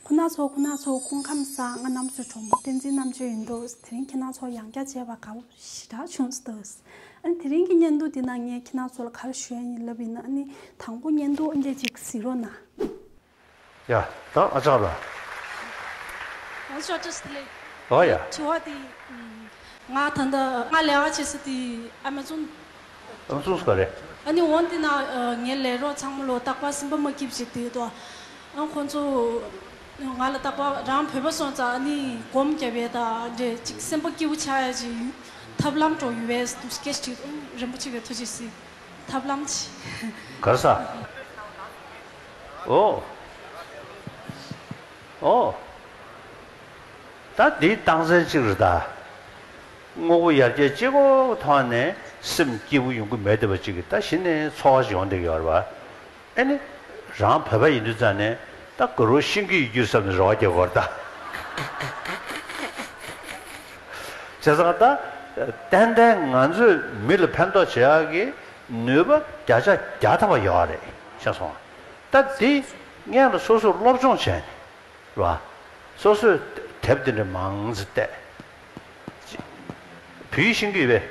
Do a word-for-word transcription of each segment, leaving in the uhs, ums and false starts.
ཁོ་ན་ཚོ་ཁོ་ན་ཚོ་སྐུ་ཁམས་བཟང་། ང་རྣམ་ཚོའི་གྲོགས་མོ་བསྟན་འཛིན་རྣམ་དཔྱོད་ཡིན་འདུག་དེ་རིང་ཁྱེད་རྣམ་ཚོ་ཡང་བསྐྱར་མཇལ་བ་དགའ་པོ་ཞེ་དྲག་བྱུང་སོང་། ཨ་ནི་དེ་རིང་གི་བརྙན་ཐུང་འདི་ནང་ངས་ཁྱེད་རྣམ་ཚོ་ལ་ག་རེ་ཞུ་ཡ་ཡིན་ལབ་ཡིན་ན། ཨ་ནི་དང་པོ་བརྙན་ཐུང་ཨ་འདྲས་ཅིག་གཟིགས་རོགས་གནང་། ཡ། ད་ཨ་ཅག་ལ། ཨ་ཅག་ཅིག་ལས། ཨོ་ཡ། དྲི་བ་དེ། ང་ད་ལྟ་ང་ལས་ཀ་བྱེད་ས་དེ་ཨ་མ་ཛོན། ཨ་མ་ཛོན་ག་རེ། ཨ་ནི་འོན་ཏེ་ན་ངའི་ལས་རོགས་ཚང་མ་ལོ་རྟག་པར་སེམས་པ་མ་སྐྱིད་བྱེད་དེ་དོ། ཨ་ཁོང་ཚོ་ང་ལ་རྟག་པར་རང་བོད་པ་སོང་ཙང་ཨ་ནི་སྒོམ་རྒྱབ་པའི་ད་འདྲས་ཅིག་སེམས་པ་སྐྱིད་པོ་ཆགས་ཡ་ཅིག་ཐབས་ལམ་འགྲོ་ཡོད་པས་འདུག་སྐད་ཆ་དྲིས། རིན་པོ་ཆེ་གི་ཐུགས་རྗེ་གཟིགས། ཐབས་ལམ་ཆེ། གར་ས། ཨོ། ཨོ། ད་འདི་རྟགས་མཚན་གཅིག་རེད་ད། དངོས་པོ་ཡར་རྒྱས་གཅིག་པོ་མཐོང་ནས་སེམས་སྐྱིད་པོ་ཡོང་གི་མེད་བསྡད་པ་གཅིག་གིས་ད་གཞི་ནས་ཚོར་བ་ཞིག་ཡོང་བསྡད་ཀྱི་ཡོད་རེད་པ། ཨེ་ནི། རང་བོད་པ་ཡིན་དུས་ཙང་ནས་ད་དགའ་རོགས་ཤིང་གི་ཡིག་རྒྱུགས་བསམ་ནས་རོགས་རྒྱག་དགོས་རེད་ད། བྱས་ཙང་ད། ཏན་ཏན་ང་ཚོས་མི་ལ་ཕན་ཐོགས་བྱེད་ཡག་གི་ནུས་པ་བརྒྱ་ཆ་བརྒྱ་ཐམ་པ་ཡོད་རེད། ཤེས་སོང་ང་། ད་འདི་སྔོན་ལ་སོ་སོས་སློབ་སྦྱོང་བྱས་ནས་རེད་པ། སོ་སོས་དེབ་དེ་འདྲ་མང་ཙམ་བལྟས། བོད་ཡིག་ཤེས་ཀྱི་ཡོད་པས།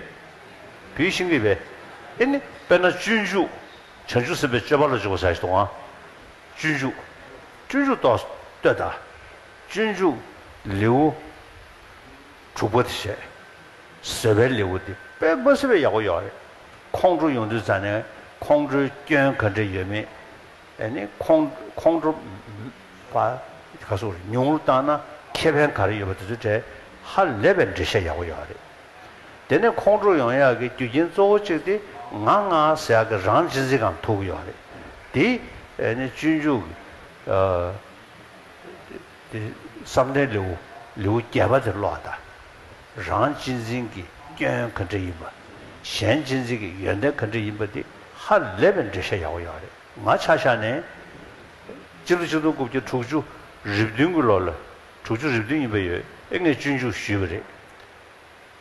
བོད་ཡིག་ཤེས་ཀྱི་ཡོད་པས། ཨེ་ནི་དཔེར་ན་སྤྱོད་འཇུག་བྱང་ཆུབ་སེམས་དཔའི་སྤྱོད་པ་ལ་འཇུག་པ་ཟེར་ཞིག་འདུག་ཨང་། སྤྱོད་འཇུག་སྤྱོད་འཇུག་ཏོག་ལྟོས་དང་། སྤྱོད་འཇུག་ལེའུ་དྲུག་པ་དེ་བྱས། བཟོད་པའི་ལེའུ་དེ་དཔེ་མ་སྲིད་པའི་ཡག་པོ་ཡོད་རེད། ཁོང་ཁྲོ་ཡོང་དུས་ཙང་ནས་ཁོང་ཁྲོའི་སྐྱོན་ག་འདྲ་ཡོད་མེད། ཨེ་ནི་ཁོང་ཁོང་ཁྲོ་པ་ག་སོགས་ཉུང་རུ་བཏང་ན་ཁེ་ཕན་ག་རེ་ཡོད་པ་དེ་ཚོའི་གྲས་ཧ་ལས་པའི་འགྲེལ་བཤད་ཡག་པོ་ཡོད་རེད། དེ་ནས་ཁོང་ཁྲོ་ཡོང་ཡག་གི་རྒྱུ་རྐྱེན་གཙོ་བོ་གཅིག་དེ་ང་ང་ཟེར་ཡག་གི་རང་གཅེས་འཛིན་སྒང་ཐུག་གི་ཡོད་རེད། དེ་ཨེ་ནི་སྤྱོད་འཇུག་གི་ཨ། དེ་བསམ་གཏན་ལེའུ་ལེའུ་བརྒྱད་པ་དེ་ཀློག་ཨ་ད། རང་གཅེས་འཛིན་གྱི་སྐྱོན་ག་འདྲ་ཡིན་པ། གཞན་གཅེས་འཛིན་གྱི་ཡོན་ཏན་ག་འདྲ་ཡིན་པ་དེ་ཧ་ལས་པའི་འགྲེལ་བཤད་ཡག་པོ་ཡོད་རེད། ང་ཆ་བཞག་ནས་སྤྱི་ལོ་ཆིག་སྟོང་དགུ་བརྒྱ་དྲུག་ཅུ་རེ་བདུན་གྱི་ལོ་ལ། དྲུག་ཅུ་རེ་བདུན་ཡིན་པ་ཡོད། ཨེ་ངས་སྤྱོད་འཇུག་ཞུས་པ་རེད།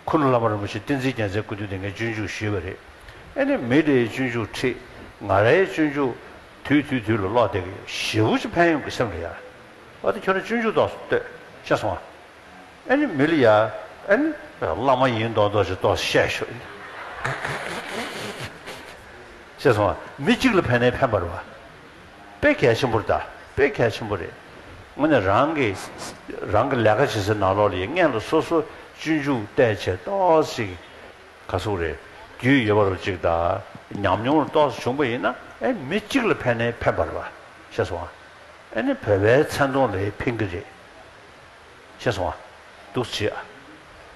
ཁུ་ནུ་བླ་མ་རིན་པོ་ཆེ་བསྟན་འཛིན་རྒྱལ་མཚན་སྐུ་མདུན་དེ་ངས་སྤྱོད་འཇུག་ཞུས་པ་རེད། ཨེ་ནི་མི་དེའི་སྤྱོད་འཇུག་ཁྲིད། ང་རའི་སྤྱོད་འཇུག་དུས་དུས་དུས་ལ་ཀློག་བསྡད་ཀྱི་ཡོད། ཞེ་པོ་ཅིག་ཕན་ཡོན་གྱི་སེམས་ལ་ཡ། ཨ་ད་ཁྱོད་རང་སྤྱོད་འཇུག་ཏོག་ཙམ་ལྟོས། ཤེས་སོང་ང་། ཨེ་ནི་མི་ལ་ཡ། ཨེ་ནི་བླ་མ་ཡིན་མདོག་མདོག་ཅིག་ཏོག་ཙམ་བཤད་ཤོག། ཤེས་སོང་ང་། མི་གཅིག་ལ་ཕན་ནའི་ཕན་པ་རེད་པ། དཔེ་གལ་ཆེན་པོ་རེད་ད། དཔེ་གལ་ཆེན་པོ་རེད། དངོས་གནས་རང་གི་རང་གི་ལས་ཀ་བྱེད་སའི་ནང་ལོགས་ལ་ཡ་སྔོན་ལ་སོ་སོ་སྤྱོད་འཇུག་བལྟས་བྱས་ཏོག་ཙམ་ག་ཟེར་དགོས་རེད། རྒྱུས་ཡོད་པ་རུ་གཅིག་དང་ཉམས་མྱོང་རུ་ཏོག་ཙམ་བྱུང་པ་ཡིན་ན། ཨེ་མི་གཅིག་ལ་ཕན་ནའི་ཕན་པ་རེད་པ། ཤེས་སོང་ང་། ཨེ་ནི་བོད་པའི་མཚན་མཐོང་ལ་ཕན་གྱི་རེད། ཤེས་སོང་ང་། འདུག་སེ་བྱེད་ཨ།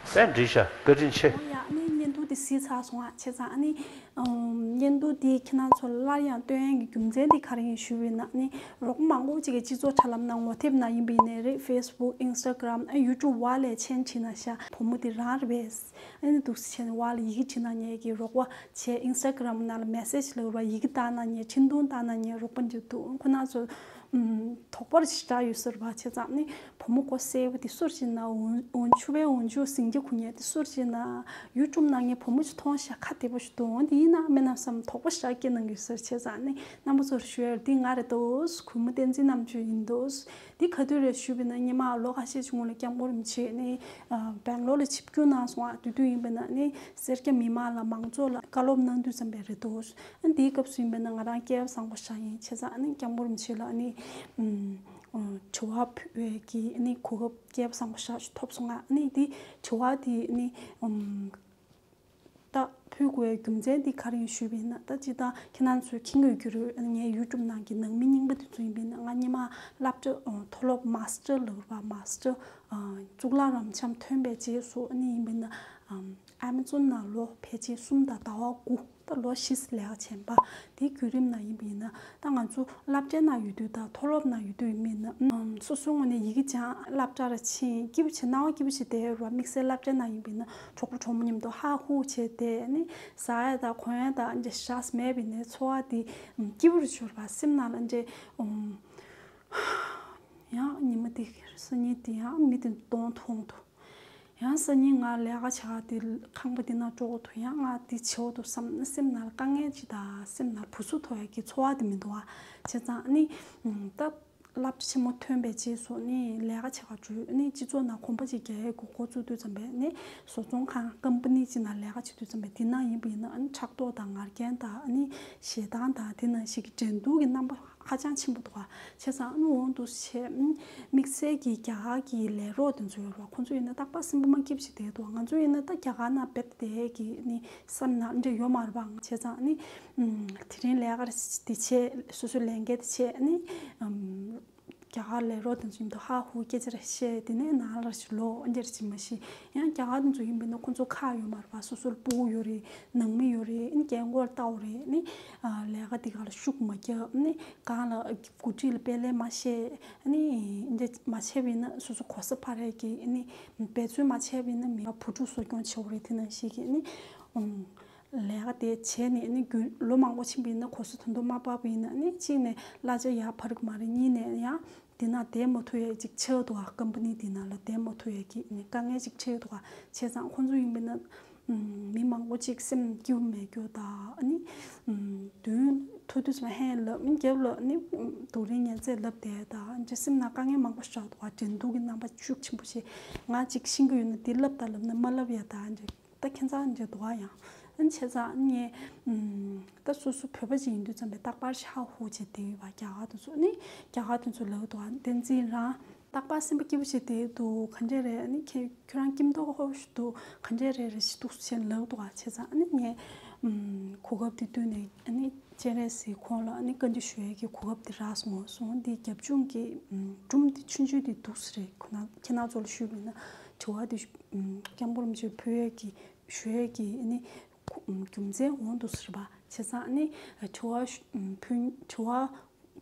དཔེ་འགྲིག་ཤག། བཀའ་དྲིན་ཆེ། ཨོ་ཡ། ཨ་ནི་བརྙན་ཐུང་དེ་གཟིགས་ཚར་སོང་ང་། བྱས་ཙང་ཨ་ནི་ཨམ། བརྙན་ཐུང་དེ་ཁྱེད་རང་ཚོ་ལ་སླར་ཡང་སྟོན་ཡག་གི་རྒྱུ་མཚན་དེ་ག་རེ་ཡིན་ཞུས་པ་ཡིན་ན། ཨ་ནི་རོགས་པ་མང་པོ་ཅིག་གིས་སྤྱི་ཚོགས་དྲ་ལམ་ནང་ངོ་དེབ་ནང་ཡིན་པ་ཡིན་ནའི་རེད། ཕེ་སི་བུག་ཨིན་སི་ཊ་གྷི་རམ། ཨ་ཡུ་ཊུབ་བར་ལ་མཆན་བྲིས་ན་ཤག། བུ་མོ་དེ་རང་རེད་པས། ཨ་ནི་འདུག་སེ་བྱས་ནས་བར་ལ་ཡི་གེ་བྲིས་གནང་མཁན་གྱི་རོགས་པ་བྱས། ཨིན་སི་ཊ་གྷི་རམ་ནང་ལ་མེ་སེ་ཇི་ལབ་ར། ཡི་གེ་བཏང་གནང་མཁན། འཕྲིན་ཐུང་བཏང་གནང་མཁན་རོགས་པ་འདི་འདུག། ཁོ་རང་ཚོ་ཨམ། དོགས་པ་ཞེ་དྲག་ཡོད་ས་རེད་པ། བྱས་ཙང་ནི་བུ་མོ་མགོ་སེར་པོ་དེ་སུ་རེད་ཟེར་ན། འོན་འོན་ཆུ་པའི་འོན་ཆུ་ཟིང་ཆ་ཁུ་ཉལ་དེ་སུ་རེད་ཟེར་ན། ཡུ་ཊུབ་ནང་ངས་བུ་མོ་ཅིག་མཐོང་ཤག། ཁ་བདེ་པོ་ཞིག་འདུག། འོན་ཏེ་ཡིན་ན་མིན་ན་བསམ། དོགས་པ་ཞེ་དྲག་སྐྱེ་གནང་གི་ཡོད་ས་རེད། བྱས་ཙང་ནི་རྣམ་པ་ཚོར་ཞུ་ཡ་རེད། འདི་ང་རེད་འདུག། གུས་མོ་བསྟན་འཛིན་རྣམ་དཔྱོད་ཡིན་འདུག། འདི་ག་དུས་རེད་ཞུས་པ་ཡིན་ན། སྔོན་མ་ལོ་ཁ་ཤས་ཤིག་སྔོན་ལ་སྐྱབས་མགོན་རིན་པོ་ཆེ་ནི་ཨ། སྦེང་ལོར་ལ་ཆིབས་བསྒྱུར་གནང་སོང་ཨ། དེ་དུས་ཡིན་པ་ཡིན་ན་ནི་སེར་སྐྱ་མི་མང་ལ་མང་ཚོགས་ལ་བཀའ་སློབ་གནང་དུས་ཙམ་པ་རེད་འདུག། ཨ། འདིའི་སྐབས་སུ་ཡིན་པ་ཡིན་ན་ང་རང་སྐལ་བ་བཟང་པོ་ཞིག་ཡིན། བྱས་ཙང་ཨ་ནི་སྐྱབས་མགོན་རིན་པོ་ཆེ་ལ་ཨ་ནི་ཨམ། དྲི་བ་ཕུལ་བའི་གི་ཨ་ནི་གོ་སྐབས་སྐལ་བ་བཟང་པོ་ཞིག་ཐོབ་སོང་ཨ། ཨ་ནི་འདི་དྲི་བ་འདི་ཨ་ནི་ཨམ། ད་ཕུལ་དགོས་པའི་རྒྱུ་མཚན་འདི་ག་རེ་ཡིན་ཞུས་པ་ཡིན་ན། ད་སྤྱིར་བཏང་ཁྱེད་རང་ཚོས་མཁྱེན་གྱི་ཡོད་ཀྱི་རེད། ངའི་ཡུ་ཊུབ་ནང་གི་ནང་མི་རྙིང་པ་དེ་ཚོ་ཡིན་པ་ཡིན་ན། ང་སྔོན་མ་སློབ་གྲྭ་ཨ། མཐོ་སློབ་མཱ་སི་ཊར་ལབ་པ། མཱ་སི་ཊར་ཨ། གཙུག་ལག་རབ་འབྱམས་ཐོན་པའི་རྗེས་སུ་ཨ་ནི་ཡིན་པ་ཡིན་ན་ཨ། ཨ་མ་ཛོན་ནང་ལོ་ཕལ་ཆེར་གསུམ་དང་ཟླ་བ་དགུ། ད་ལོ་བཞི་ཙམ་ལས་ཀ་བྱས་པ། དེའི་བརྒྱུད་རིམ་ནང་ཡིན་པ་ཡིན་ན། ད་ང་ཚོ་སློབ་གྲྭའི་ནང་ཡོད་དུས་དང་མཐོ་སློབ་ནང་ཡོད་དུས་ཡིན་པ་ཡིན་ན། ཨམ། སོ་སོའི་ངོས་ནས་ཡི་གེ་སྦྱང་། སློབ་གྲྭ་ར་ཕྱིན། སྐྱིད་པོ་བྱས། སྣང་བ་སྐྱིད་པོ་བྱས་བསྡད་ཡོད་རེད་པ། དམིགས་བསལ་སློབ་གྲྭའི་ནང་ཡིན་པ་ཡིན་ན་གྲོགས་པོ་གྲོགས་མོ་མཉམ་དུ་ཧ་ཧུ་བྱས་བསྡད། ཨ་ནི་ཟ་ཡ་དང་གོན་ཡ་དང་འདི་འདྲ་ཞེ་དྲག་མེད་པ་ཡིན་ནའི་འཚོ་བ་འདི་ཨམ། སྐྱིད་པོ་རུ་གྱུར་པ། སེམས་ནང་ལ་འདྲ་ཨམ། ཡང་ཉི་མ་འདི་སང་ཉིན་འདི་ཡང་མི་དེ་གདོང་མཐོང་འདུག། ཡང་སང་ཉིན་ང་ལས་ཀ་བྱ་དེ་ཁང་པ་དེ་ནང་འགྲོ་དགོས་འདུག། ཡང་ང་དེ་བྱེད་དགོས་འདུག་བསམ་ན་སེམས་ནང་ལ་དཀའ་ངལ་ཅིག་དང་སེམས་ནང་ལ་བུ་ཚུགས་ཐོགས་ཡ་གི་ཚོར་བ་དེ་མི་འདུག་ཨ། བྱས་ཙང་ཨ་ནི་ད་ སློབ་གྲྭ་ཆེན་མོ་ཐོན་པའི་རྗེས་སུ་ནི་ལས་ཀ་བྱེད་ག་འགྲོ། ནི་སྤྱི་ཚོགས་ནང་གོམ་པ་ཅིག་རྒྱག་ཡས་ཀྱི་འགོ་བཙུགས་དུས་ཙམ་པས་ནི་བཟོ་ཚོང་ཁང་ཀམ་པ་ནི་ཅིག་ནང་ལས་ཀ་བྱེད་དུས་ཙམ་པས། དེ་ནང་ཡིན་པ་ཡིན་ན་ཨ་ནི་ཕྲག་དོག་དང་ང་རྒྱལ་དང་ཨ་ནི་ཞེ་སྡང་དང་དེ་ནང་བཞིན་གྱི་འགྲན་བསྡུར་གྱི་རྣམ་པ་ཧ་ཅང་ཆེན་པོ་འདུག་ག་བྱས་ཙང་ཨ་ནི་འོང་དུས་བྱས་དམིགས་བསལ་གྱི་རྒྱ་གར་གྱི་ལས་རོགས་དེ་ཚོ་ཡོད་རེད་བ། ཁོང་ཚོ་ཡིན་ན་རྟག་པར་སེམས་པ་མ་སྐྱིད་པ་ཞིག་བསྡད་འདུག་ང་ཚོ་ཡིན་ན་ད་རྒྱ་གར་ནང་རྦད་དེ་གི་ནི་བསམ་ན་འདྲ་ཡོད་མ་རེད་བ། བྱས་ཙང་ཨ་ནི་དེ་རིང་ལས་ཀ་དེ་བྱས། སོ་སོའི་ལས་འགན་དེ་བྱས། ཨ་ནི་རྒྱ་གར་ལས་རོགས་དེ་ཚོ་མཉམ་དུ་ཧ་ཧུ་སྐད་ཆ་རེ་བཤད། དེ་ནས་ནང་ལ་ཞིག་ལོག་འདིར་ཅིག་མ་ཤེས། ཡང་རྒྱ་གར་དེ་ཚོ་ཡིན་པས་ན་ཁོ་ཚོ་ཁག་ཡོད་མ་རེད་པ། སོ་སོར་སྤུ་གུ་ཡོད་རེད། ནང་མི་ཡོད་རེད། ཨ་ནི་རྒན་གོག་ལ་ལྟ་དགོས་རེད། ཨ་ནི་ལས་ཀ་དེ་ག་ལ་ཤུགས་མ་རྒྱབ། ཨ་ནི་གང་ལ་འགོ་ཁྲིད་ལ་དཔེ་ལན་མ་བཤད། ཨ་ནི་འདི་མ་བྱས་པ་ཡིན་ན་སོ་སོ་གོ་ས་འཕར་ཡས་ཀྱི། ཨ་ནི་འབད་བརྩོན་མ་བྱས་པ་ཡིན་ན་མི་བུ་ཕྲུག་གསོ་སྐྱོང་བྱེད་དགོས་རེད། དེ་ནང་བཞིན་གྱི་ཨ་ནི། ལས་ཀ་དེ་བྱས་ནས་ནི་རྒྱུན་ལོ་མང་པོ་ཕྱིན་པ་ཡིན་ན། གོ་ས་ད་དུང་མ་སྤར་བ་ཡིན་ན་ནི་གཅིག་ནས་གླ་ཆ་ཡར་འཕར་གི་མ་རེད། གཉིས་ནས་ཡང་དེ་ན་བསྡད་མ་ཐུབ་ཡས་ཅིག་ཆགས་འདུག་ག་ཀམ་པ་ནི་དེ་ན་ལ་བསྡད་མ་ཐུབ་ཡས་ཀྱི་ནི་དཀའ་ངལ་ཅིག་འཕྲད་འདུག་ག་བྱས་ཙང་ཁོང་ཚོ་ཡིན་པ་ན་མི་མང་པོ་ཅིག་སེམས་སྐྱིད་པོ་མེད་རྒྱུ་དང་། ཨ་ནི་མདུན་ཐུག་དུས་ཙམ་ཧན་ལབ། མི་རྒྱབ་ལ་ནི་སྡུག་རུས་ངན་ཚད་ལབ་བསྡད་དང་། ཅི་སེམས་ནང་དཀའ་ངལ་མང་པོ་ཞིག་འདུག་ག་འགྲན་བསྡུར་གྱི་རྣམ་པ་ཤུགས་ཆེན་པོ་ཞིག་ང་ཅིག་ཤེས་ཀྱི་ཡོད་ན་དེ་ལབ་དང་ལབ་ན་མ་ལབ་ཡ་དང་འདྲ། ད་ཁྱད་མཚར་འདྲ་འདུག་ག་ཡང་། ཨ་ནི་བྱས་ཙང་ངས་ཨམ། ད་སོ་སོ་བོད་པ་ཅིག་ཡིན་དུས་ཙམ་པས་རྟག་པར་ཧ་ཧུ་བྱས་བསྡད་ཡོད་པ། རྒྱ་གར་དེ་ཚོ་ནི་རྒྱ་གར་དེ་ཚོ་ལབ་འདུག་ག་བསྟན་འཛིན་རང་རྟག་པར་སེམས་པ་སྐྱིད་པོ་བྱས་བསྡད་འདུག་ག་འདྲ་རེད། ཨ་ནི་ཁྱེད་ཁྱོད་རང་སྐྱིད་མདོག་ཧོ་ཞིག་འདུག་ག་འདྲ་རེད་རེད་ཞིག་འདུག་ཟེར་ལབ་འདུག་ག་བྱས་ཙང་ཨ་ནི་ངས་ཨམ། གོ་སྐབས་དེ་བཏོན་ནས་ཨ་ནི་སྤྱན་རས་གཟིགས་ཁོང་ལ་ཨ་ནི་བཀའ་འདྲི་ཞུ་ཡས་ཀྱི་གོ་སྐབས་དེ་རག་སོང་། སོང་དེ་རྒྱབ་ལྗོངས་ཀྱི་ཨམ། སྒྲུང་དེ་ཆུང་ཆུང་དེ་འདུག་སེ་རེད། ཁོ་ན་ཁྱེད་རང་ཚོ་ལ་ཞུས་པ་ཡིན་ན་དྲི་བ་དེ་ཨམ། སྐྱབས་མགོན་རིན་པོ་ཆེར་ཕུལ་ཡས་ཀྱི་ཞུ་ཡས་ཀྱི་ཨ་ནི་རྒྱུ་མཚན་འོང་འདུག་ཟེར་བ། བྱས་ཙང་ཨ་ནི་དྲི་བ་ཞུ་ཕུལ་དྲི་བ་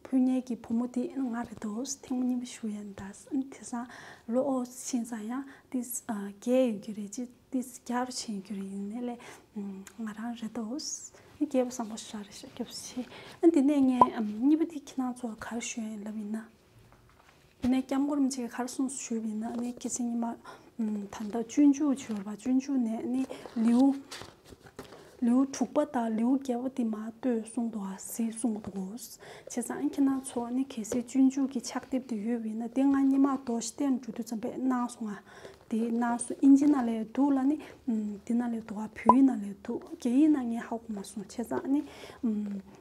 ཕུལ་མཁན་གྱི་བུ་མོ་དེ་ཨ་ནི་ང་རེད་འདུག་ཐེངས་མ་གཉིས་པ་ཞུ་ཡས་ད། ཨ་ནི་དེང་སང་ལོ་ཨོ་ཕྱིན་ཙང་ཡང་ཏིས་རྒས་ཡོད་རྒྱུ་རེད། ཅི་ཏིས་རྒྱགས་རུ་ཕྱིན་ཡོད་རྒྱུ་རེད། ཡིན་ནའི་ལས་ང་རང་རེད་འདུག་ཨ་ནི་སྐལ་བ་བཟང་པོ་ཞིག་རེད་ཤག་སྐྱབས་སུ་མཆི། ཨ་ནི་དེ་ནས་ངས་ཨམ། གཉིས་པ་དེ་ཁྱེད་རང་ཚོ་ག་རེ་ཞུ་ཡས་ཡིན་ལབ་ཡིན་ན། དེ་ནས་སྐྱབས་མགོན་རིན་པོ་ཆེ་གིས་ག་རེ་གསུངས་སོང་ཞུས་པ་ཡིན་ན། ཨ་ནི་སྐྱེས་ཆེན་སྔོན་མ་ད་ལྟ་སྤྱོད་འཇུག་བྱོས་པ། སྤྱོད་འཇུག་ནས་ཨ་ནི་ལེའུ་ལེའུ་དྲུག་པ་དང་ལེའུ་བརྒྱད་པ་དེ་མར་ལྟོས་གསུངས་འདུག་ག་ཟེར་གསུངས་འདུག་གོ། བྱས་ཙང་ཨ་ནི་ཁྱེད་རང་ཚོ་ཨ་ནི་གལ་སྲིད་སྤྱོད་འཇུག་གི་ཕྱག་དེབ་དེ་ཡོད་པ་ཡིན་ན་དེ་ང་སྔོན་མ་རྡོ་རྗེ་གདན་འགྲོ་དུས་ཙམ་པས་གནང་སོང་ང་། དེ་གནང་སོང་། ཨིན་ཇི་ནང་ལ་འདུག་ལབ་ནི་དེ་ནང་ལ་འདུག་ག་བོད་ཡིག་ནང་ལ་འདུག་རྒྱ་ཡིག་ནང་ངས་ཧ་གོ་མ་སོང་། བྱས་ཙང་ཨ་ནི་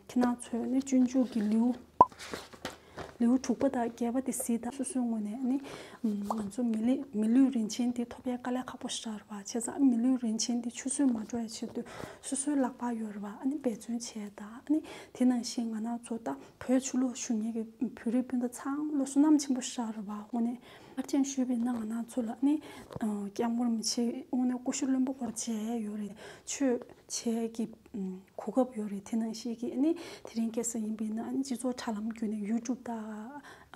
ཁྱེད་རང་ཚོས་ཨ་ནི་སྤྱོད་འཇུག་གི་ལེའུ་ལེའུ་དྲུག་པ་དང་བརྒྱད་པ་དེ་གཟིགས་དང་། སོ་སོའི་ངོས་ནས་ནི་ང་ཚོ་མི་ལུས་མི་ལུས་རིན་ཆེན་དེ་ཐོབ་ཡས་དཀའ་ལས་ཁག་པོ་ཞིག་རེད་པ། བྱས་ཙང་མི་ལུས་རིན་ཆེན་དེ་ཆུད་ཟོས་མ་འགྲོ་ཡས་ཆེད་དུ་སོ་སོའི་ལག་པར་ཡོད་རེད་པ། ཨ་ནི་འབད་བརྩོན་བྱས་དང་། ཨ་ནི་དེ་ནང་བཞིན་ང་རང་ཚོ་ད་བོད་ཆོས་ལུགས་ཞུ་མཁན་གྱི་བོད་རིགས་སྤུན་ཟླ་ཚང་མ་ལ་བསོད་ནམས་ཆེན་པོ་ཞིག་རེད་པ། དངོས་གནས་ཕར་ཕྱིན་ཞུས་པ་ཡིན་ན་ང་རང་ཚོ་ལ་ནི་སྐྱབས་མགོན་རིན་པོ་ཆེ་དངོས་གནས་སྐུ་ཞབས་བློན་པོ་སྐོར་མཇལ་ཡས་ཡོད་རེད། ཆོས་བྱེད་ཀྱི་གོ་སྐབས་ཡོད་རེད། དེ་ནང་བཞིན་གྱི་ཨ་ནི་དེ་རིང་ཁ་སང་ཡིན་པ་ཡིན་ན་ཨ་ནི་སྤྱི་ཚོགས་དྲ་ལམ་བརྒྱུད་ནས་ཡུ་ཊུབ་དང་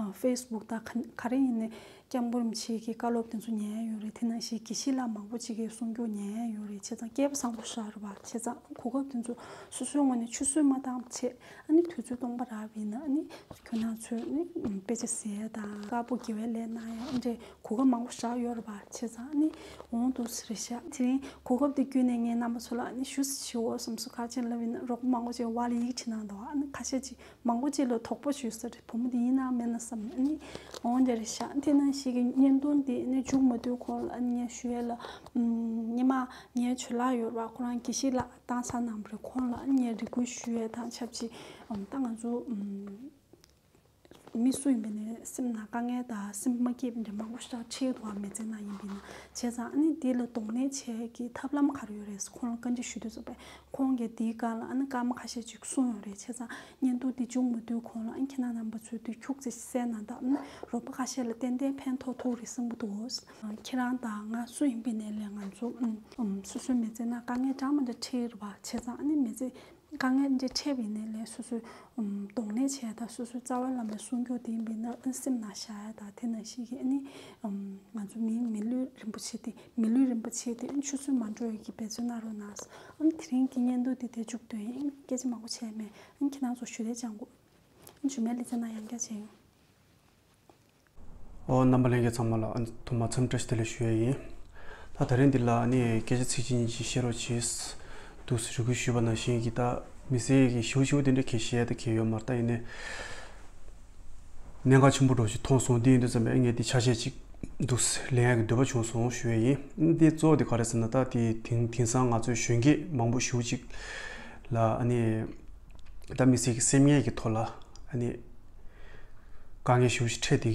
ཨ་ཕེ་སི་བུག་དང་ག་ག་རེ་ཡིན་ནའི་སྐྱབས་མགོན་རིན་པོ་ཆེ་གི་བཀའ་སློབ་དེ་ཚོ་ཉན་ཡས་ཡོད་རེད། དེ་ནང་བཞིན་དགེ་བཤེས་ལགས་མང་པོ་ཅིག་གི་གསུང་རྒྱུ་ཉན་ཡས་ཡོད་རེད། བྱས་ཙང་སྐལ་བ་བཟང་པོ་ཞིག་རེད་པ། བྱས་ཙང་གོ་སྐབས་དེ་ཚོ་སོ་སོའི་ངོས་ནས་ཆུད་ཟོས་མ་བཏང་བྱས། ཨ་ནི་དུས་ཚོད་སྟོང་པ་རག་པ་ཡིན་ན་ཨ་ནི་ཁྱོད་རང་ཚོས་ཨ་ནི་དཔེ་ཆ་གཟིགས་ཡས་དང་དཀར་པོ་དགེ་བའི་ལས་གནང་ཡས་ཨ་འདྲའི་གོ་སྐབས་མང་པོ་ཞིག་ཡོད་རེད་པ། བྱས་ཙང་ཨ་ནི་འོང་འདུག་ཟེར་ཤག་དེ་རིང་གོ་སྐབས་དེ་བརྒྱུད་ནས་ངས་རྣམ་པ་ཚོ་ལ་ཨ་ནི་ཞུ་ཞུའོ་བསམ་སོང་། ག་རེ་བྱས་ལབ་ཡིན་ན་རོགས་པ་མང་པོ་ཅིག་ཝ་ལ་ཡིག་བྲིས་གནང་འདུག་ཨ་ནི་ཁ་ཤས་ཅིག་མང་པོ་ཅིག་ལ་དོགས་པ་ཞུ་ས་རེད། བུ་མོ་དེ་ཡིན་ནམ་མིན་ན་བསམ། ཨ་ནི་འོང་འདྲ་རེད་ཤག་དེ་ནང་བཞིན་གྱི་བརྙན་ཐུང་དེ་ཨ་ནི་མཇུག་མ་བསྡུས་གོང་ལ་ཨ་ནི་ངས་ཞུ་ཡས་ལ་ཨམ། སྔོན་མ་ངའི་ཇོ་ལགས་ཡོད་རེད་པ། ཁོ་རང་དགེ་བཤེས་ལགས་བཏང་ཚར་གནང་བ་རེད། ཁོང་ལ་ཨ་ནི་ངས་རེ་སྐུལ་ཞུ་ཡས་དང་ཆབས་ཅིག་ཨམ། ད་ང་ཚོ་ཨམ། མི་སུ་ཡིན་པ་ནས་སེམས་ནང་དཀའ་ངལ་དང་སེམས་མ་སྐྱིད་པ་འདྲ་མང་པོ་ཞིག་འཕྲད་འདུག་ག་མི་ཚེ་ནང་ཡིན་པ་ཡིན་ན། བྱས་ཙང་ཨ་ནི་འདི་ལ་གདོང་ལེན་བྱེད་ཀྱི་ཐབས་ལམ་ག་རེ་ཡོད་རེད། ཁོང་ལ་བཀའ་འདྲི་ཞུ་དུས་ཙམ་པས་ཁོང་གིས་འདིའི་སྒང་ལ་ཨ་ནི་སྐར་མ་ཁ་ཤས་ཅིག་གསུངས་ཡོད་རེད། བྱས་ཙང་བརྙན་ཐུང་འདི་མཇུག་མ་བསྡུས་གོང་ལ་ཨ་ནི་ཁྱེད་རང་རྣམ་པ་ཚོས་དུས་ཁྱུག་ཙམ་གསན་གནང་དང་། ཨ་ནི་རོགས་པ་ཁ་ཤས་ལ་ཏན་ཏན་ཕན་ཐོགས་ཐུབ་རེད་བསམ་གྱི་འདུག་ཁྱེད་རང་དང་ང་སུ་ཡིན་པ་ནས་ལས་ང་ཚོ་ཨུམ་ཨུམ་སོ་སོའི་མི་ཚེ་ནང་དཀའ་ངལ་འདྲ་མི་འདྲ་འཕྲད་རེད་པ། བྱས་ཙང་ཨ་ནི་མི་ཚེ་དཀའ་ངལ་འདི་འཕྲད་པ་ཡིན་ནའི་ལས་སོ་སོའི་ཨུམ། གདོང་ལེན་བྱས་དང་སོ་སོའི་རྩ་བའི་བླ་མའི་གསུང་སྐྱོར་དེ་ཡིན་པས་ན་ཨ་སེམས་ནང་བཞག་ཡ་དང་དེ་ནང་བཞིན་གྱི་ཨ་ནི་ཨུམ། ང་ཚོ་མི་མི་ལུས་རིན་པོ་ཆེ་དེ་མི་ལུས་རིན་པོ་ཆེ་དེ་ཨ་ཆུད་ཟོས་མ་འགྲོ་ཡ་གི་འབད་བརྩོན་གནང་རོགས་གནང་། ཨ་ནི་དེ་རིང་གི་བརྙན་ཐུང་དེ་དེ་མཇུག་བསྡུས་ཡིན། སྐད་ཆ་མང་པོ་བྱས་མེད། ཨ་ནི་ཁྱེད་རང་ཚོ་ཞུ་ལས་སྦྱང་དགོས། ཨ་ནི་མཇུག་མའི་ལེ་ཚན་ནང་ཡང་བསྐྱར་མཇལ་ཡོང་། ཨོ་རྣམ་པ་ལྷན་རྒྱས་ཚང་མ་ལ་ཨ་ནི་ཐོག་མར་འཚམས་བཀྲ་ཤིས་བདེ་ལེགས་ཞུ་ཡ་ཡིན། ད་དེ་རིང་འདི་ལ་ཨ་ནི་སྐད་ཆ་ཚིག་གཅིག་གཉིས་ཅིག་བཤད་རོགས་གྱིས། འདུག་སེ་རེ་སྐུལ་ཞུས་པ་ནང་བཞིན་གྱི་ད་མི་སེར་གྱི་ཞུ་ཞུ་དེ་འདྲ་གལ་ཆེ་ཡ་ད་གལ་ཡོད་མ་རེད། ད་ཡིན་ནའི་ གནད་འགག་ཆེན་པོ་འདྲ་ཞིག་མཐོང་སོང་། དེ་ཡིན་དུས་ཙམ་པས་ངས་དེ་ཆ་ཤས་ཅིག་འདུག་ལེན་ཡག་གི་འདོད་པ་བྱུང་སོང་ཞུ་ཡས་ཡིན། འདི་གཙོ་བོ་དེ་ག་རེ་ཟེར་ན། ད་དེ་དེང་དེང་སང་ང་ཚོའི་གཞོན་སྐྱེས་མང་པོ་ཞེ་པོ་ཅིག་ལ་ཨ་ནི་ད་དམིགས་བསལ་གྱི་སེམས་ངལ་གྱི་ཐོག་ལ་ཨ་ནི་དཀའ་ངལ་ཞེ་པོ་ཅིག་འཕྲད་དེ་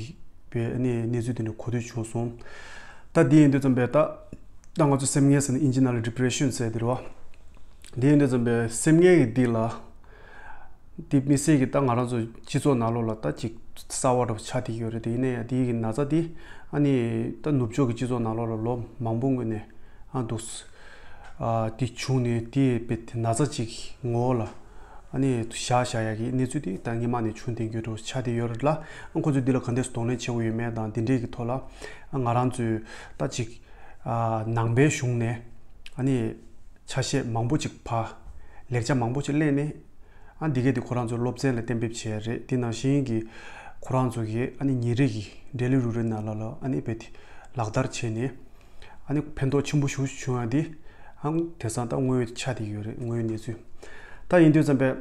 པའི་ཨ་ནི་གནས་ཚུལ་དེ་འདྲ་གོ་ཐོས་བྱུང་སོང་། ད་འདི་ཡིན་དུས་ཙམ་པས་ད་ད་ང་ཚོ་སེམས་ངལ་ཟེར་ན་ཨིན་ཇི་ནང་ལ་ཌི་པི་རེ་ཤན་ཟེར་དེ་རེད་བ། འདི་ཡིན་དུས་ཙམ་པས་སེམས་ངལ་གྱི་འདི་ལ། དེ་དམིགས་བསལ་གྱི་ད་ང་རང་ཚོ་སྤྱི་ཚོགས་ནང་ལོགས་ལ་ད་ཅིག་གསར་བ་འདྲ་པོ་ཆགས་བསྡད་ཡོད་རེད། དེ་ཡིན་ན་ཡང་དེའི་གི་ན་ཚ་དེ་ཨ་ནི་ད་ནུབ་ཕྱོགས་ཀྱི་སྤྱི་ཚོགས་ནང་ལོགས་ལ་ལོ་མང་པོ་སྔོན་ནས་ཨ་འདུག་ཨ་དེ་བྱུང་ནས་དེ་དཔེ་དེ་ན་ཚ་ཅིག་ངོ་བོ་ལ་ཨ་ནི་བཞག་བཞག་ཡག་གི་གནས་ཚུལ་དེ་ད་སྔོན་མ་ནས་བྱུང་བསྡད་རྒྱུ་འདྲ་པོ་ཆགས་བསྡད་ཡོད་རེད་ལ། ཨ་ཁོ་ཚོས་འདི་ལ་ག་འདྲས་གདོང་ལེན་བྱེད་དགོས་ཡོད་མེད་དང་དེ་འདྲས་ཀྱི་ཐོག་ལ་ཨ་ང་རང་ཚོས་ད་ཅིག་ཨ་ནང་པའི་གཞུང་ནས་ཨ་ནི་ཆ་ཤས་མང་པོ་ཅིག་ཕར་ལེགས་ཆ་མང་པོ་ཅིག་ལེན་ནས། ཨ་འདི་གས་དེ་ཁོ་རང་ཚོའི་སློབ་ཚན་ལ་གཏན་འབེབས་བྱས་རེད། དེ་ནང་བཞིན་གྱི་ཁོ་རང་ཚོ་གི་ཨ་ནི་ཉིན་རེ་གི་འབྲེལ་ཡོད་རུ་རེ་ནང་ལ་ལ་ཨ་ནི་རྦད་དེ་ལག་བསྟར་བྱས་ནས་ཨ་ནི་ཕན་ཐོགས་ཆེན་པོ་ཞིག་བྱུང་ཡ་དེ་ཨ་དེང་སང་ད་དངོས་ཡོད་ཆགས་བསྡད་ཡོད་རེད། དངོས་ཡོད་གནས་ཚུལ། ད་ཡིན་དུས་ཙམ་པས་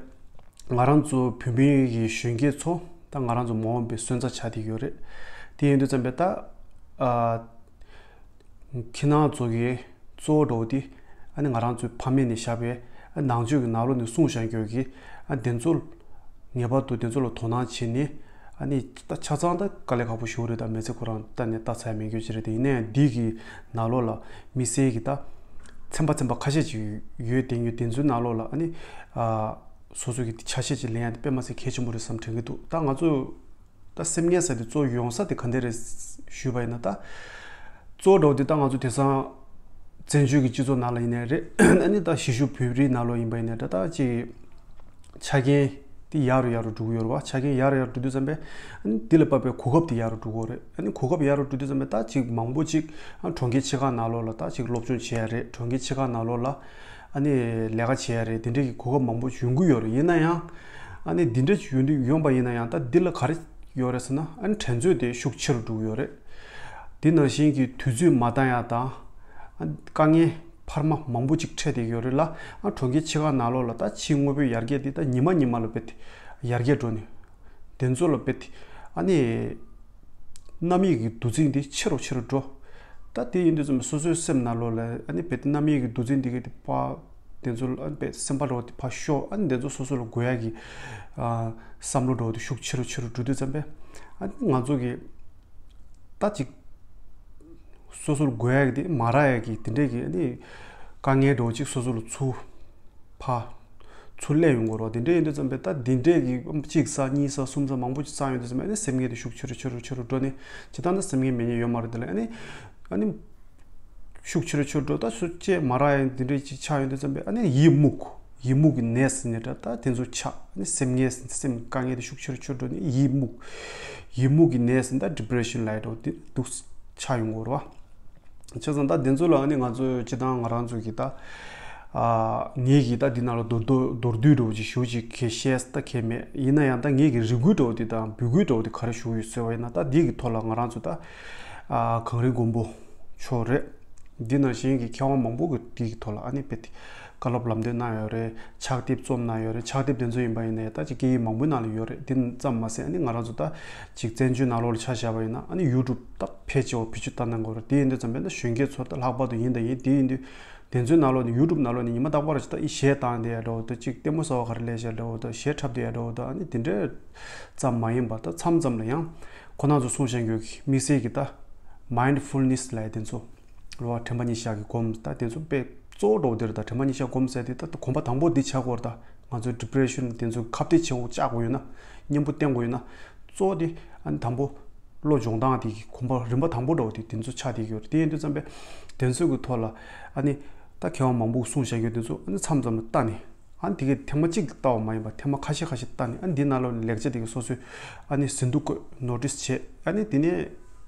ང་རང་ཚོ་བོད་མིའི་གི་གཞོན་སྐྱེས་ཚོ་ད་ང་རང་ཚོ་མ་འོངས་པའི་སོན་རྩ་ཆགས་བསྡད་ཡོད་རེད། དེ་ཡིན་དུས་ཙམ་པས་ད་ཨ། ཁྱེད་རང་ཚོ་གི་གཙོ་བོ་འདྲ་པོ་དེ་ཨ་ནི་ང་རང་ཚོའི་ཕ་མེས་ནས་བཞག་པའི་ཨ་ནང་ཆོས་ཀྱི་ནང་ལོགས་ནས་གསུངས་བཞག་རྒྱུ་གི་ཨ་དེ་ཚོ་ངེས་པར་དུ་དེ་ཚོ་ལ་དོ་སྣང་བྱས་ནས་ཨ་ནི་ད་ཆ་ཚང་ད་དཀའ་ལས་ཁག་པོ་ཞིག་རེད། ད་མི་ཚེ་ཁོ་རང་ད་ནས་ལྟ་ཚར་མེད་རྒྱུ་ཅིག་རེད། དེ་ཡིན་ནའི་འདི་གི་ནང་ལོགས་ལ་དམིགས་བསལ་གྱི་ད་ཚན་པ་ཚན་པ་ཁ་ཤས་ཅིག་ཡོད། དེ་ཡོད་དེ་ཚོའི་ནང་ལོགས་ལ་ཨ་ནི་ཨ་སོ་སོ་གི་ཆ་ཤས་ཅིག་ལེན་ཡ་དེ་དཔེ་མ་སྲིད་གལ་ཆེན་པོ་རེད་བསམ་དྲན་གྱི་འདུག་ད་ང་ཚོ་ད་སེམས་ངལ་ཟེར་དེ་གཙོ་ཡོང་ས་དེ་ག་འདྲ་རེད་ཞུས་པ་ཡིན་ན། ད་གཙོ་འདྲ་པོ་དེ་ད་ང་ཚོ་དེང་སང་བཙན་བྱོལ་གྱི་སྤྱི་ཚོགས་ནང་ལ་ཡིན་ནའི་རེད། ཨ་ནི་ད་གཞིས་བཞུགས་བོད་རིགས་ནང་ལོགས་ཡིན་པ་ཡིན་ནའི་འདྲ། ད་ཅིག་ཆ་རྐྱེན་དེ་ཡག་རུ་ཡག་རུ་འགྲོ་གི་ཡོད་རེད་བ། ཆ་རྐྱེན་ཡག་རུ་ཡག་རུ་འགྲོ་དུས་ཙམ་པས་ཨ་ནི་འདི་ལ་དཔག་པའི་གོ་སྐབས་དེ་ཡག་རུ་འགྲོ་གི་ཡོད་རེད། ཨ་ནི་གོ་སྐབས་ཡག་རུ་འགྲོ་དུས་ཙམ་པས་ད་ཅིག་མང་པོ་ཅིག་ཨ་གྲོང་ཁྱེར་ཆེ་ཁག་ནང་ལོགས་ལ་ད་ཅིག་སློབ་སྦྱོང་བྱེད་ཡ་རེད། གྲོང་ཁྱེར་ཆེ་ཁག་ནང་ལོགས་ལ་ཨ་ནི་ལས་ཀ་བྱེད་ཡ་རེད། དེ་འདྲའི་གི་གོ་སྐབས་མང་པོ་ཡོང་གི་ཡོད་རེད། ཡིན་ན་ཡང་ཨ་ནི་འདི་འདྲ་ཡོང་དུས་ཡོང་པ་ཡིན་ན་ཡང་ད་འདི་ལ་ག་རེ་ཡོད་རེད་ཟེར་ན། ཨ་ནི་འགྲན་རྩོད་དེ་ཤུགས་ཆེ་རུ་འགྲོ་གི་ཡོད་རེད། དེ་ནང་བཞིན་གྱི་དུས་ཚོད་མ་འདང་ཡ་དང་ཨ་དཀའ་ངལ་འཕར་མ་མང་པོ་ཅིག་འཕྲད་བསྡད་ཡོད་རེད་ལ། ཨ་གྲོང་ཁྱེར་ཆེ་ཁག་ནང་ལོགས་ལ་ད་ཕྱིའི་དངོས་པོའི་ཡར་རྒྱས་དེ་ད་ཉི་མ་ཉི་མ་ལ་རྦད་དེ་ཡར་རྒྱས་འགྲོ་ནས་དེ་ཚོ་ལ་རྦད་དེ་ཨ་ནི་རྣམ་གཡེང་གི་འདུ་འཛི་དེ་ཆེ་རུ་ཆེ་རུ་འགྲོ། ད་དེ་ཡིན་དུས་ཙམ་སོ་སོའི་སེམས་ནང་ལོགས་ལ་ཨ་ནི་རྦད་དེ་རྣམ་གཡེང་གི་འདུ་འཛི་འདི་གི་དེ་ཕར་དེ་ཚོ་ལ་ཨ་ནི་རྦད་སེམས་པ་འདྲ་པོ་དེ་ཕར་ཤོག་ཨ་ནི་དེ་ཚོ་སོ་སོ་ལ་དགོས་ཡ་གི་ཨ་བསམ་བློ་འདྲ་པོ་དེ་ཤུགས་ཆེ་རུ་ཆེ་རུ་འགྲོ་དུས་ཙམ་པས་ཨ་ནི་ང་ཚོ་གི་ད་ཅིག་སོ་སོར་དགོས་ཡག་གི་དེ་མ་རག་ཡག་གི་དེ་འདྲས་ཀྱི་ཨ་ནི་དཀའ་ངལ་འདྲ་པོ་ཅིག་སོ་སོ་ལ་ཚུར་ཕར་ཚུར་སླེབས་ཡོང་གི་རེད་བ། དེ་འདྲས་ཡིན་དུས་ཙམ་པས་ད་དེ་འདྲས་ཀྱི་གཅིག་བསགས་གཉིས་བསགས་གསུམ་བསགས་མང་པོ་ཅིག་བསགས་ཡོང་དུས་ཙམ་པས་ཨ་ནི་སེམས་ངལ་དེ་ཤུགས་ཆེ་རུ་ཆེ་རུ་ཆེ་རུ་འགྲོ་ནས་ཇི་ལྟར་ན་སེམས་ངལ་མེད་མཁན་ཡོད་མ་རེད། དེ་ལ་ཨ་ནི་ཨ་ནི་ཤུགས་ཆེ་རུ་ཆེ་རུ་འགྲོ། ད་སུ་བཅད་མ་རག་ཡང་དེ་འདྲས་ཅིག་ཆགས་ཡོང་དུས་ཙམ་པས་ཨ་ནི་ཡིད་མུག་ཡིད་མུག་གི་ནད་ཟེར་ནས་འདྲ། ད་དེ་ཚོ་ཆགས་ཨ་ནི་སེམས་ངལ་སེམས་དཀའ་ངལ་དེ་ཤུགས་ཆེ་རུ་ཆེ་རུ་འགྲོ་ནས་ཡིད་མུག་ཡིད་མུག་གི་ནད་ཟེར་ད་ཌི་པི་རེ་ཤན་ལབ་ཡག་འདྲ་པོ་དེ་འདུག་ཆགས་ཡོང་གི་རེད་བ། བྱས་ཙང་ད་དེ་ཚོ་ལ་ཨ་ནི་ང་ཚོ་སྤྱིར་བཏང་ང་རང་ཚོ་གི་ད་ཨ་ངེད་ཀྱིས་ད་འདི་ནང་ལ་མདོར་བསྡུས་མདོར་བསྡུས་འདྲ་པོ་ཅིག་ཞུ་ཅིག་གི་བཤད་ད་གལ་མེད། ཡིན་ན་ཡང་ད་ངེད་ཀྱི་རེ་སྐུལ་འདྲ་པོ་དེ་དང་འབོད་སྐུལ་འདྲ་པོ་དེ་ག་རེ་ཞུ་གི་ཡོད་ཟེར་བ་ཡིན་ན། ད་འདི་གི་ཐོག་ལ་ང་རང་ཚོ་ད་ཨ་གངས་རི་མགོན་པོ་མཆོག་རེད། འདི་ནང་བཞིན་གྱི་མཁས་དབང་མང་པོ་གི་འདི་གི་ཐོག་ལ་ཨ་ནི་དཔེ་དེ་བཀའ་སློབ་ལམ་སྟོན་གནང་ཡོད་རེད། ཕྱག་དེབ་རྩོམ་གནང་ཡོད་རེད། ཕྱག་དེབ་དེ་ཚོ་ཡིན་པ་ཡིན་ན་ད་ཅིག་སྐད་ཡིག་མང་པོའི་ནང་ལ་ཡོད་རེད། དེ་ཙམ་མ་ཟད་ཨ་ནི་ང་རང་ཚོ་ད་ཅིག་བཙན་བྱོལ་ནང་ལོགས་ལ་ཆ་བཞག་པ་ཡིན་ན་ཨ་ནི་ཡུ་ཊུབ་ད་ཕལ་ཆེ་བ་བེད་སྤྱོད་བཏང་གནང་གི་ཡོད་རེད། དེ་ཡིན་དུས་ཙམ་པས་ན་གཞོན་སྐྱེས་ཚོ་ད་ལྷག་པར་དུ་ཡིན་དང་ཡིན། དེ་ཡིན་དུས་དེ་ཚོའི་ནང་ལོགས་ནས་ཡུ་ཊུབ་ནང་ལོགས་ནས་ཉི་མ་རྟག་པར་ཅིག་ད་ཨི་གཞས་བཏང་བསྡད་ཡ་འདྲ་པོ་ད་ཅིག་ལྟད་མོ་གསར་པ་ག་རེ་སླེབས་ཤག་འདྲ་པོ་ད་གཞས་འཁྲབ་བསྡད་ཡ་འདྲ་པོ་ད་ཨ་ནི་དེ་འདྲ་ཙམ་མ་ལ་ཡང་ཁོ་རང་ཚོ་གསུངས་བཞག་རྒྱུ་གི་དམིགས་བསལ་གྱི་ད་མའིན་ཌི་ཕུལ་ནེ་སི་ལབ་ཡ་དེ་ཚོ། རེད་བ། དྲན་པ་ཉེར་བཞག་གི་སྒོམ་ད་དེ་ཚོ་དཔེ་གཙོ་བོ་འདྲ་པོ་དེ་རེད། ད་དྲན་པ་ཉེར་བཞག་སྒོམ་ཟེར་དེ་ད་གོམ་པ་དང་པོ་འདི་ཆགས་དགོས་རེད། ད་ང་ཚོའི་ཌི་པི་རེ་ཤན་དེ་ཚོ་ཁ་གཏད་བྱེད་དགོས་བཅག་དགོས་ཡོད་ན། གཉེན་པོ་བསྟེན་དགོས་ཡོད་ན། གཙོ་བོ་དེ་ཨ་ནི་དང་པོ་བློ་སྦྱོང་སྟངས་དེ་གི་གོམ་པ་རིམ་པ་དང་པོ་འདྲ་པོ་དེ་དེ་ཚོ་ཆགས་བསྡད་ཀྱི་ཡོད་རེད། དེ་ཡིན་དུས་ཙམ་པས་དེ་ཚོ་གི་ཐོག་ལ་ཨ་ནི་ད་མཁས་དབང་མང་པོ་གིས་གསུངས་བཞག་རྒྱུ་དེ་ཚོ་ཨ་ནི་མཚམས་མཚམས་ལ་ལྟ་ནས། ཨ་ནི་དེ་གའི་ཐེངས་མ་གཅིག་ལྟ་བ་མ་ཡིན་པར་ཐེངས་མ་ཁ་ཤས་ཁ་ཤས་ལྟ་ནས། ཨ་ནི་འདི་ནང་ལོགས་ནས་ལེགས་ཆ་དེ་གའི་སོ་སོས་ཨ་ནི་ཟིན་ཐོ་བཀོད། ནོ་ཊིས་བྱས། ཨ་ནི་དེ་ནས་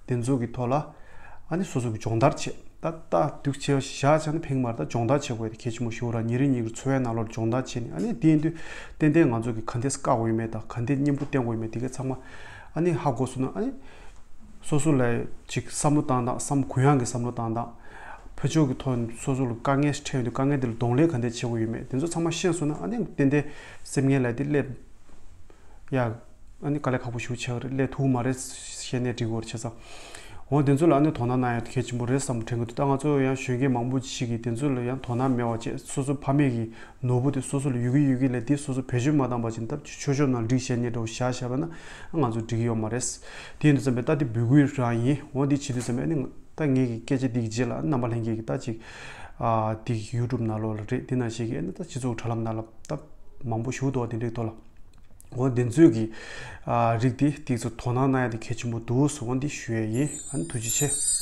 དེ་ཚོ་གི་ཐོག་ལ་ཨ་ནི་སོ་སོ་གི་སྦྱོང་བརྡར་བྱས། ད་ལྟ་འདུག་བྱས་བཞག་བྱས་ན་ཕན་གྱི་མ་རེད། ད་སྦྱོང་བརྡར་བྱེད་དགོས་དེ་གལ་ཆེན་པོ་ཞིག་རེད། ཉིན་རེ་ཉིན་རེ་འཚོ་བའི་ནང་ལོགས་སྦྱོང་བརྡར་བྱས་ནས། ཨ་ནི་དེ་ཡིན་དུས་ཏན་ཏན་ང་ཚོ་གི་ག་འདྲས་བཀག་དགོས་ཡོད་མེད་དང་ག་འདྲས་གཉེན་པོ་བསྟེན་དགོས་ཡོད་མེད་དེ་གའི་ཚང་མ་ཨ་ནི་ཧ་གོ་སོང་ན། ཨ་ནི་སོ་སོ་ལ་ཅིག་བསམ་བློ་བཏང་སྟངས། བསམ་གུ་ཡངས་ཀྱི་བསམ་བློ་བཏང་སྟངས། ཕར་ཕྱོགས་ཀྱི་ཐོག་ནས་སོ་སོ་ལ་དཀའ་ངལ་ཞིག་འཕྲད་ཡོང་དུས་དཀའ་ངལ་དེ་ལ་གདོང་ལེན་ག་འདྲས་བྱེད་དགོས་ཡོད་མེད་དེ་ཚོ་ཚང་མ་ཤེས་སོང་ན། ཨ་ནི་ཏན་ཏན་སེམས་ངལ་ལབ་དེ་སླེབས་ཡ་ ཨ་ནི་དཀའ་ལས་ཁག་པོ་ཞེ་པོ་ཆགས་ཀྱི་རེད། སླེབས་ཐུབ་མ་རེད། ཤེས་ནས་འགྲིག་གི་རེད་བྱས་ཙང་། འོ་དེ་ཚོ་ལ་ཨ་ནི་དོ་སྣང་གནང་ཡ་དེ་གལ་ཆེན་པོ་རེད་བསམ་དྲན་གྱི་འདུག་ད་ང་ཚོ་ཡང་གཞོན་སྐྱེས་མང་པོ་ཞིག་གིས་དེ་ཚོ་ལ་ཡང་དོ་སྣང་མེད་པ་བྱས། སོ་སོ་ཕ་མེས་ཀྱི་ནོར་བུ་དེ་སོ་སོ་ལ་ཡོད་ཀྱི་ཡོད་ཀྱི་ལས་དེ་སོ་སོ་བེད་སྤྱོད་མ་བཏང་བ་ཅིག་ད་ཆོས་ཕྱོགས་ནང་སྒྲིག་བྱས་ནས་འདྲ་བོ་བཞག་བཞག་པ་ན་ང་ཚོ་འགྲིག་གི་ཡོད་མ་རེད། དེ་ཡིན་དུས་ཙམ་པས་ད་དེ་འབོད་སྐུལ་རང་ཡིན། འོ་དེ་བྱེད་དུས་ཙམ་པས་ཨ་ནི་ད་ངེད་ཀྱི་སྐད་ཆ་འདི་གི་རྗེས་ལ་རྣམ་པ་ལྷན་རྒྱས་ཀྱིས་ད་ཅིག་ཨ་དེ་ཡུ་ཊུབ་ནང་ལོགས་ལ་རེད། དེ་ནང་བཞིན་གྱི་ཨ་ནི་ད་སྤྱི་ཚོགས་དྲ་ལམ་ནང་ལ་ད་མང་པོ་ཞུ་འདུག་དེ་འདྲའི་ཐོག་ལ། འོ་དེ་ཚོས་ཀྱི་ཨ་རིགས་དེ་དེ་ཚོ་དོ་སྣང་གནང་ཡ་དེ་གལ་ཆེན་པོ་འདུག་ཟེར་འོ་འདི་ཞུ་ཡ་ཡིན། ཨ་ནི་ཐུགས་རྗེ་ཆེ།